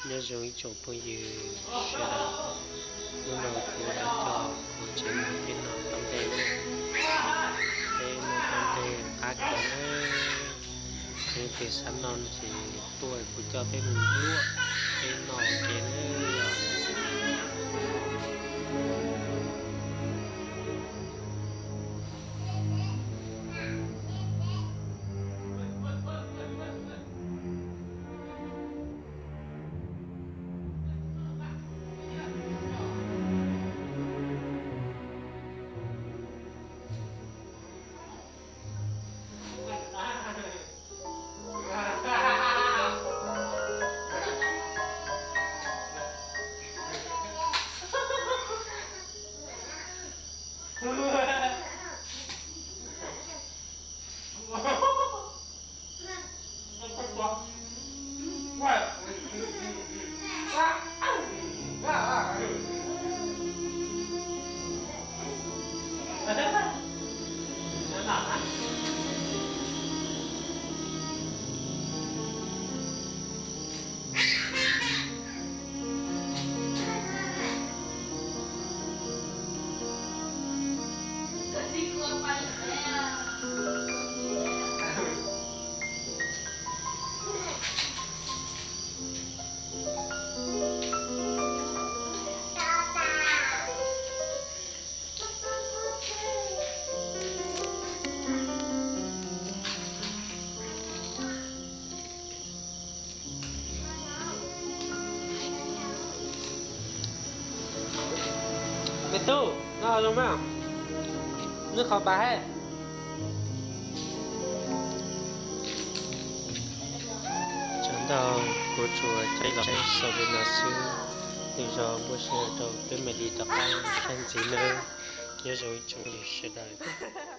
Nyob zoo ib tsoom phooj ywg sawv daws, hnub no kuv yuav coj kuv tsev neeg peb noj tau ntej na, peb noj tau ntej qab kawg na. Leej twg xav noj ces tuaj kuv coj peb mus luaj, peb noj ua ke na yom. Me tub, noj zoo mas, noj qhov pas hab. Tsam ntau kuv tsuas coj los saib xaus li no xwb. Lwm zaus muaj sij hawm rau peb mam li rov qab saib ntxiv nawb. Nyob zoo ib tsoom sawv daws.